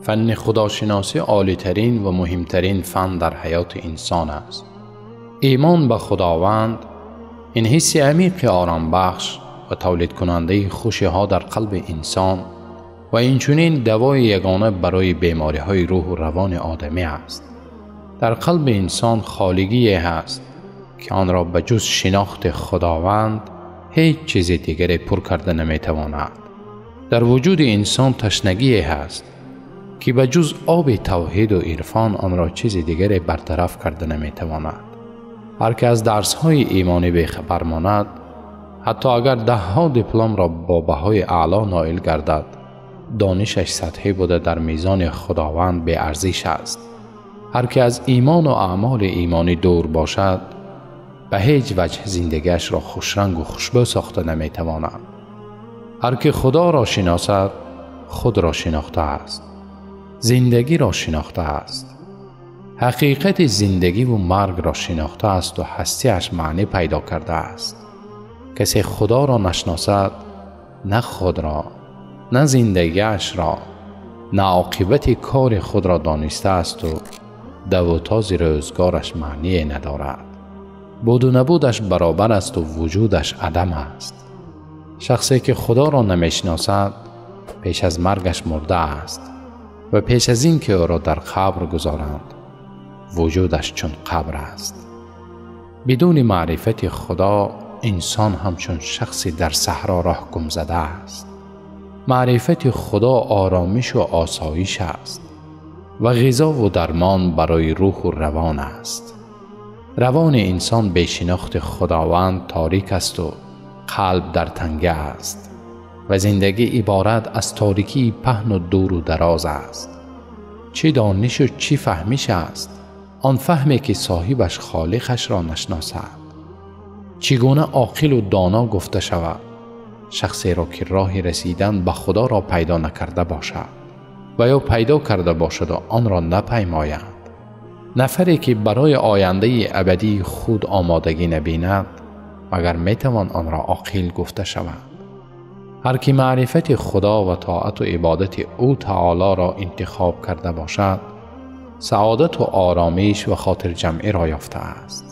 Фанни худошиносӣ олитарин ва муҳимтарин фан дар ҳаёти инсон аст. Имон ба Худованд ин ҳисси амиқи оромбахш ва тавлидкунандаи хушиҳо дар қалби инсон ва инчунин давои ягона барои бемориҳои рӯҳу равони одамӣ аст. Дар қалби инсон холигие ҳаст ки онро ба ҷуз шинохти Худованд ҳеҷ чизи дигаре пур карда наметавонад. Дар вуҷуди инсон ташнагие ҳаст ки ба ҷуз оби тавҳиду ирфон онро чизи дигаре бартараф карда наметавонад. Ҳар ки аз дарсҳои имонӣ бехабар монад, ҳатто агар даҳҳо дипломро бо баҳои аъло ноил гардад, донишаш сатҳӣ буда дар мизони Худованд беарзиш аст. Ҳар ки аз имону аъмоли имонӣ дур бошад, ба ҳеҷ ваҷҳ зиндагиашро хушрангу хушбӯ сохта наметавонад. Ҳар ки Худоро шиносад, худро шинохтааст, зиндагиро шинохтааст, ҳақиқати зиндагиву маргро шинохтаасту ҳастиаш маънӣ пайдо кардааст. Касе Худоро нашиносад, на худро, на зиндагиашро, на оқибати кори худро донистаасту давутози рӯзгораш маъние надорад. Буду набудаш баробар асту вуҷудаш адам аст. Шахсе ки Худоро намешиносад, пеш аз маргаш мурдааст ва пеш аз ин ки ӯро дар қабр гузоранд, вуҷудаш чун қабр аст. Бидуни маърифати Худо инсон ҳамчун шахси дар саҳро роҳ гумзада аст. Маърифати Худо оромишу осоиш аст ва ғизову дармон барои рӯҳу равон аст. Равони инсон бе шинохти Худованд торик асту қалб дар танга аст ва зиндагӣ иборат аз торикии паҳну дуру дароз аст. Чӣ донишу чӣ фаҳмиш аст он фаҳме ки соҳибаш холиқашро нашиносад? Чӣ гуна оқилу доно гуфта шавад шахсеро ки роҳи расидан ба Худоро пайдо накарда бошад ва ё пайдо карда бошаду онро напаймояд? Нафаре ки барои ояндаи абадии худ омодагӣ набинад, магар метавон онро оқил гуфта шавад? Ҳар ки маърифати Худо ва тоату ибодати ӯ таолоро интихоб карда бошад, саодату оромиш ва хотирҷамъиро ёфтааст.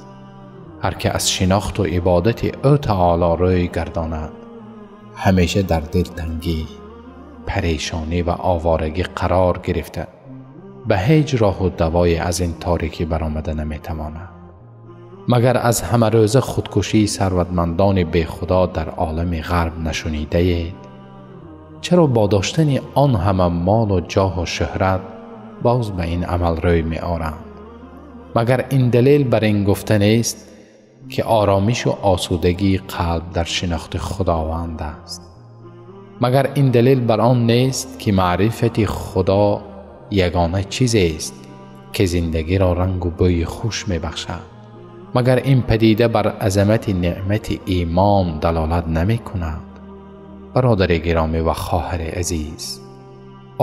Ҳар ки аз шинохту ибодати ӯ таоло рӯй гардонад, ҳамеша дар дилтангӣ, парешонӣ ва оварагӣ қарор гирифта, ба ҳеҷ роҳу давое аз ин торикӣ баромада наметавонад. Магар аз ҳамарӯза худкушии сарватмандони бехудо дар олами ғарб нашунидаед? Чаро бо доштани он ҳама молу ҷоҳу шӯҳрат боз ба ин амал рӯй меоранд? Магар ин далел бар ин гуфта нест ки оромишу осудагии қалб дар шинохти Худованд аст? Магар ин далел бар он нест ки маърифати Худо ягона чизест ки зиндагиро рангу бӯи хуш мебахшад? Магар ин падида бар азамати неъмати имон далолат намекунад? Бародари гиромӣ ва хоҳари азиз,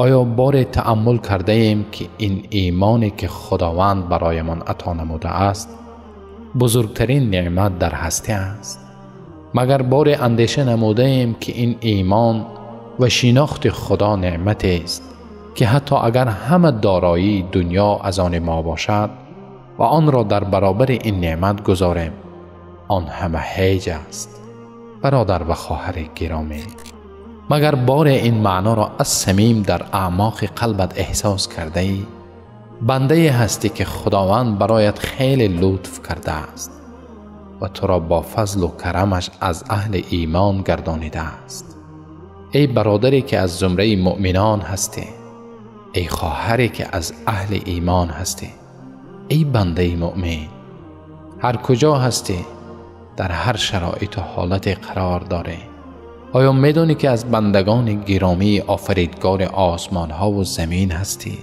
оё боре тааммул кардаем ки ин имоне ки Худованд бароямон ато намудааст бузургтарин неъмат дар ҳастӣ аст? Магар боре андеша намудаем ки ин имон ва шинохти Худо неъматест ки ҳатто агар ҳама дороии дунё аз они мо бошад ва онро дар баробари ин неъмат гузорем, он ҳама ҳеҷ аст? Бародар ва хоҳари гиромӣ, магар боре ин маъноро аз самим дар аъмоқи қалбат эҳсос кардаӣ? Бандае ҳастӣ ки Худованд бароят хеле лутф кардааст ва туро бо фазлу карамаш аз аҳли имон гардонидааст. Эй бародаре ки аз зумраи муъминон ҳастӣ, эй хоҳаре ки аз аҳли имон ҳастӣ, эй бандаи муъмин, ҳар куҷо ҳастӣ, дар ҳар шароиту ҳолате қарор дорӣ, оё медонӣ ки аз бандагони гиромии офаридгори осмонҳову замин ҳастӣ?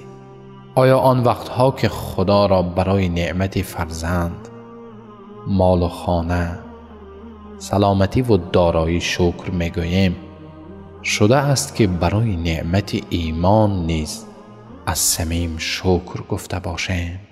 Оё он вақтҳо ки Худоро барои неъмати фарзанд, молу хона, саломативу дороӣ шукр мегӯем, шудааст ки барои неъмати имон низ аз самим шукр гуфта бошем?